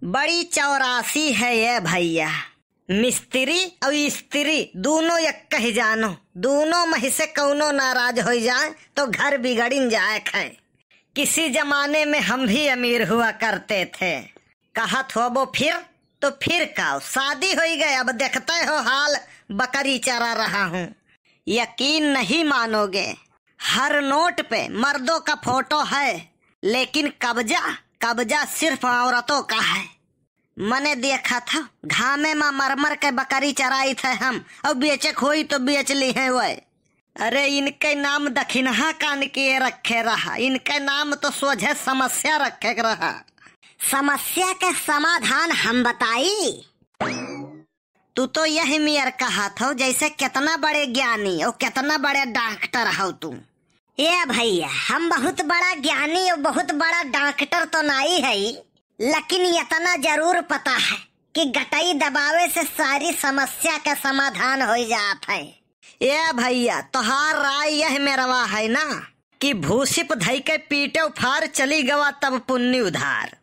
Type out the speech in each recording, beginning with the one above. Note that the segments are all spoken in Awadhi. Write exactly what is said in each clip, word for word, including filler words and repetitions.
बड़ी चौरासी है ये भइया। मिस्त्री अउ स्त्री दूनो यक्कहि जानो, दूनो महि से कउनो नाराज होइ जाए तो घर बिगड़िन जाए है। किसी जमाने में हम भी अमीर हुआ करते थे। कहत होबो फिर, तो फिर काउ, शादी होइ गए, अब देखते हो हाल बकरी चरा रहा हूँ। यकीन नहीं मानोगे, हर नोट पे मर्दों का फोटो है, लेकिन कब्जा, कब्जा सिर्फ औरतों का है। मने देखा था, घामे मा मर मर के बकरी चराइत है हम, अउ बेचे क होई तो बेच लिहे वै। अरे इनके नाम दखिनहा कान किए रखे रहा, इनके नाम तो सोझे समस्या रखे के रहा। समस्या के समाधान हम बताई? तू तो यही मियर कहत हो जैसे कितना बड़े ज्ञानी अउ कितना बड़े डॉक्टर हो तू। ए भइया, हम बहुत बड़ा ज्ञानी अउ बहुत बड़ा डॉक्टर तो नाई है, लेकिन इतना जरूर पता है कि गटई दबावे से सारी समस्या का समाधान होइ जात है। ए भइया, तोहार राय यह मेरवा है ना कि भूसिप धई के पीटे उफार चली गवा तब पुन्नी उधार।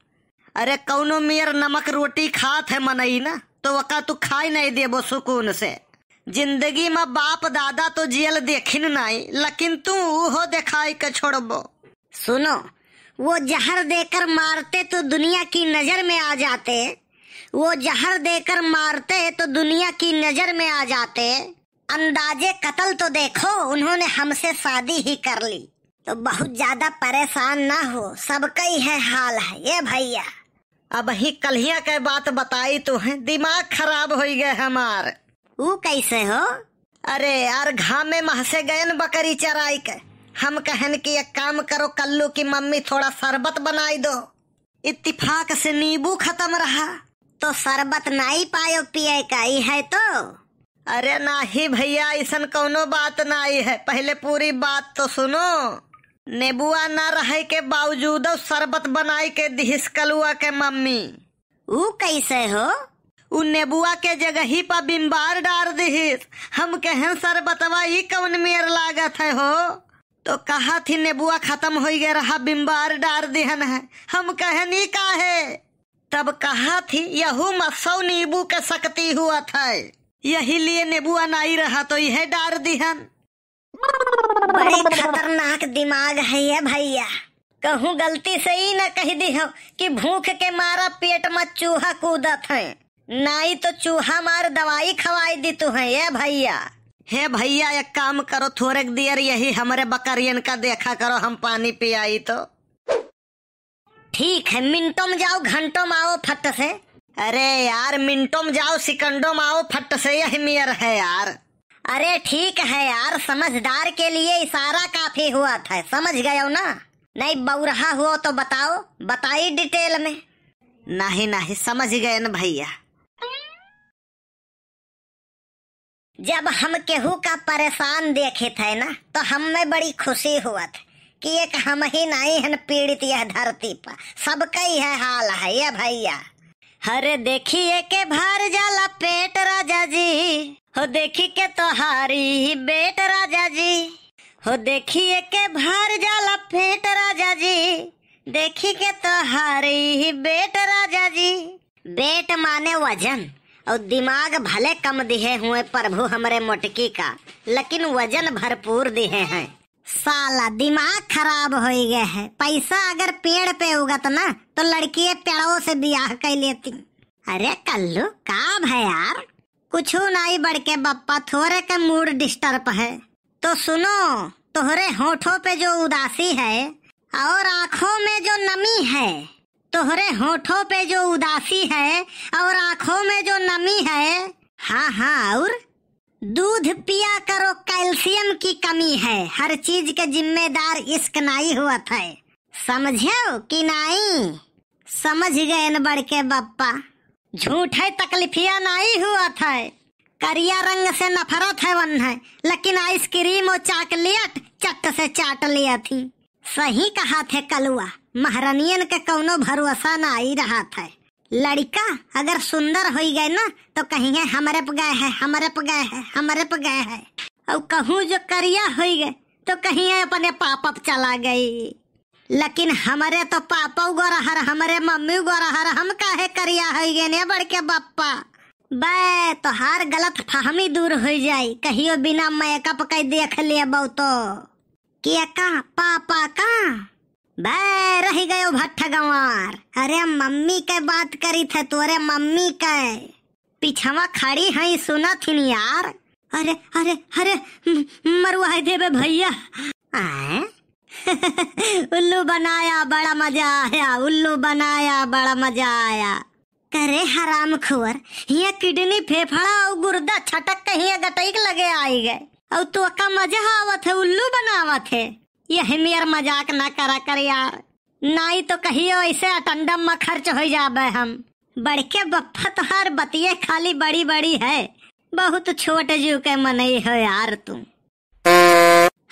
अरे कउनो मियर नमक रोटी खात है मनई ना, तो वका तू खाई नहीं देबो सुकून से। जिंदगी मा बाप दादा तो जियल देखिन नाई, लेकिन तू उहो देखाई के छोड़बो। सुनो, वो जहर देकर मारते तो दुनिया की नजर में आ जाते, वो जहर देकर मारते तो दुनिया की नजर में आ जाते। अंदाजे कत्ल तो देखो, उन्होंने हमसे शादी ही कर ली। तो बहुत ज्यादा परेशान ना हो, सबका ही है हाल है ये भइया। अबहीं कल्हिया के बात बताई तो है, दिमाग खराब होइ गए हमार। ऊ कैसे हो? अरे यार, घामे महसे गयन बकरी चराई के। हम कहन कि एक काम करो कल्लू की मम्मी, थोड़ा शरबत बनाई दो। इत्तिफाक से नींबू खतम रहा, तो शरबत नाई पायो पिए का, ई है तो। अरे नाही भइया, अइसन कउनो बात नाई है, पहिले पूरी बात तो सुनो। नेबुआ ना रहे के बावजूदो शरबत बनाई के दिहिस कलुआ के मम्मी। ऊ कैसे हो? ऊ नेबुआ के जगही पा बिम्बार डार दिहिस। हम कहन, "सरबतवा ई कउन मेर लागत है हो?" तो कहत ही, "नेबुआ खतम होइ गए रहा, बिम्बार डार दिहन है।" हम कहन, "ई काहे?" तब कहत ही, "यहू मा सौ नींबू के शक्ति हुअत है, यही लिए नेबुआ नाई रहा तो इहे डार दिहन।" बड़े खतरनाक दिमाग है ये भइया, कहूँ गलती से ई न कहि दिहो कि भूख के मारा पेट मा चूहा कूदत है, नाई तो चूहा मार दवाई खवाई दितु है ये भइया। हे भइया, एक काम करो, थोरेक देर यही हमरे बकरियन का देखा करो, हम पानी पियाई तो। ठीक है, मिनटों में जाओ, घंटों में आओ फट से। अरे यार, मिनटों में जाओ, सेकंडों में आओ फट से, यही मेर है यार। अरे ठीक है यार, समझदार के लिए इशारा काफी हुआ था, समझ गयो ना? नहीं बौरहा हुओ तो बताओ, बताई डिटेल में। नहीं नहीं, समझ गए न भइया। जब हम केहू का परेशान देखित है ना, तो हम में बड़ी खुशी हुअत कि एक हम ही नाई हन पीड़ित यह धरती पर, सबका ही है हाल है ये भइया। हरे देखिए के भर जाला पेट राजा जी, हो देखी के तोहारी बेट राजा जी, हो देखिए के भर जाला पेट राजा जी, देखी के तोहारी बेट राजा जी। बेट माने वजन, और दिमाग भले कम दिहे हुए प्रभु हमरे मोटकी का, लेकिन वजन भरपूर दिहे हैं। साला दिमाग खराब होइ गए है। पैसा अगर पेड़ पे उगत ना, तो लड़किए पेड़ों से बियाह कर लेती। अरे कल्लू, का भय यार? कुछू नाई बड़के बप्पा, थोरे के मूड डिस्टर्ब है। तो सुनो, तोहरे होठों पे जो उदासी है और आंखों में जो नमी है, तोहरे होठों पे जो उदासी है और आंखों में जो नमी है, हाँ, हाँ, और दूध पिया करो, कैल्शियम की कमी है, हर चीज के जिम्मेदार इश्क नाई हुआ था, समझो कि नाई? समझ गए न बड़के बप्पा, झूठे तकलीफिया नाई हुआ था, करिया रंग से नफरत है वन है, लेकिन आइसक्रीम और चॉकलेट चट से चाट लिया थी। सही कहा थे कलुआ, महारानियन के कौनो भरोसा ना आई रहा था। लड़का अगर सुंदर होई गए ना, तो कहिए, "हमरे प गए है, हमरे प गए है, हमरे प गए है।" और कहूँ जो करिया होई गए, तो कहिए, "अपने पापा प चला गई।" लेकिन हमरे तो पापा गोरहर, हमरे मम्मी गोरहर, हम काहे करिया होइ गए ने बड़के बप्पा। बे, तोहार गलत फहमी दूर होइ जाई, कहियो बिना makeup के देख लेबो तो। के का? पापा का? बे, रहि गयो भट्ठ गंवार। अरे मम्मी के बात करी थे, तोरे मम्मी के। पिछवा खड़ी हई, सुनत हिन यार। अरे, अरे, अरे, म-, मरवाए देबे भइया। आए? उल्लू बनाया, बड़ा मजा आया, उल्लू बनाया, बड़ा मजा आया। करे हरामखोर, हियाँ kidney, फेफड़ा अउ गुर्दा छटक के हियाँ गटई के लगे आई गए। अउ तोका मजा आवत है, उल्लू बनावत है। यही मेर मजाक ना करा कर यार, नाई तो कहियो ऐसे अटंडम में खर्च होइ जाबे हम। बड़के बप्पा तोहार बतिये खाली बड़ी बड़ी है, बहुत छोट जू के मनई हो यार तू।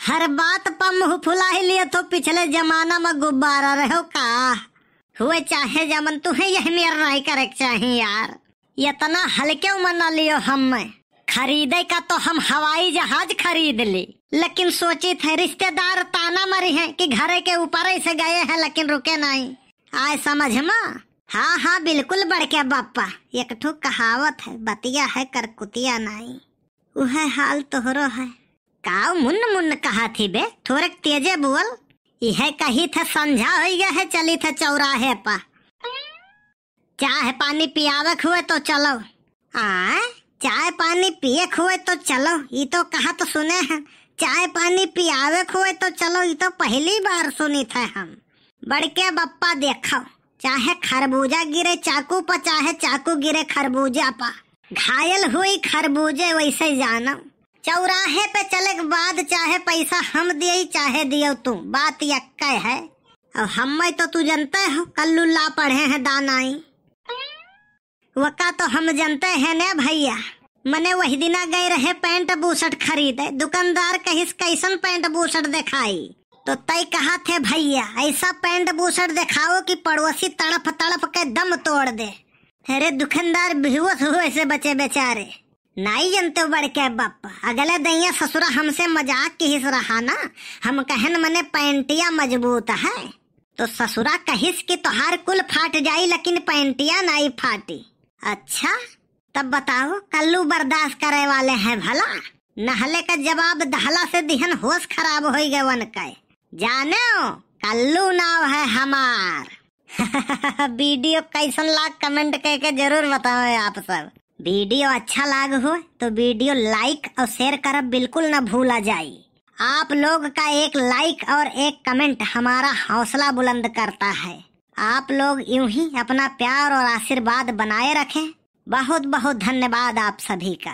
हर बात पर मुँह फुला ही लिए तो पिछले जमाना में गुब्बारा रहो का? हुए चाहे जमन, तुहे यही मेर नाई करे के चाही यार। इतना हल्के में न लियो हमें। खरीदे का तो हम हवाई जहाज खरीद ली, लेकिन सोची थे रिश्तेदार ताना मरी हैं कि घरे के ऊपर से गए हैं लेकिन रुके नाई। आए समझ में? हाँ, हाँ, बिल्कुल बड़के बप्पा। एक ठो कहावत है, बतिया है करकुतिया नाई। उहे हाल तोहरो है। काऊ मुन्न मुन्न कहा थी बे, थोड़क तेजे बोल। इहे कही थे संझा होइ गया है, चली थे चौराहे पा। चाय पानी पियावे के हुए तो चलो। आय, चाय पानी पिए के हुए तो चलो, ई तो कहा तो सुने हैं। चाय पानी पियावे के हुए तो चलो, ई तो पहली बार सुनी थे हम। बड़के बप्पा देखो, चाहे खरबूजा गिरे चाकू पा, चाहे चाकू गिरे खरबूजा पा, घायल हुई खरबूजे वैसे जानो। चौराहे पे चले के बाद चाहे पैसा हम दिए, चाहे दियो तू, बात यक्के है। अब हमें तो तू जनते हो, कल्लू ला पढ़े हैं दानाई। वका तो हम जनते हैं ने भइया, मने वही दिना गए रहे पैंट बूशर्ट खरीदे, दुकानदार कहिस कैसन पैंट बूशर्ट देखाई, तो तय कहा थे भइया ऐसा पैंट बूशर्ट देखाओ कि पड़ोसी तड़प तड़प के दम तोड़ दे। अरे दुकानदार बेहोश हुए से बचे बेचारे। नाई जनते बड़के बप्पा, अगले दइया ससुरा हमसे मजाक किहिस रहा ना, हम कहन मने पैंटिया मजबूत है, तो ससुरा कहिस कि तोहार कुल फाट जाई लेकिन पैंटिया नाई फाटी। अच्छा, तब बताओ कल्लू बर्दाश्त करे वाले हैं भला? नहले का जवाब दहला से दिहन होश खराब होइ गए वन के। जाने हो, कल्लू नाव है हमार। वीडियो कैसन लाग comment करके जरूर बताओ आप सब। वीडियो अच्छा लाग हो तो वीडियो like और share करब बिल्कुल ना भूला जाई। आप लोग का एक like और एक comment हमारा हौसला बुलंद करता है। आप लोग यूं ही अपना प्यार और आशीर्वाद बनाए रखें। बहुत बहुत धन्यवाद आप सभी का।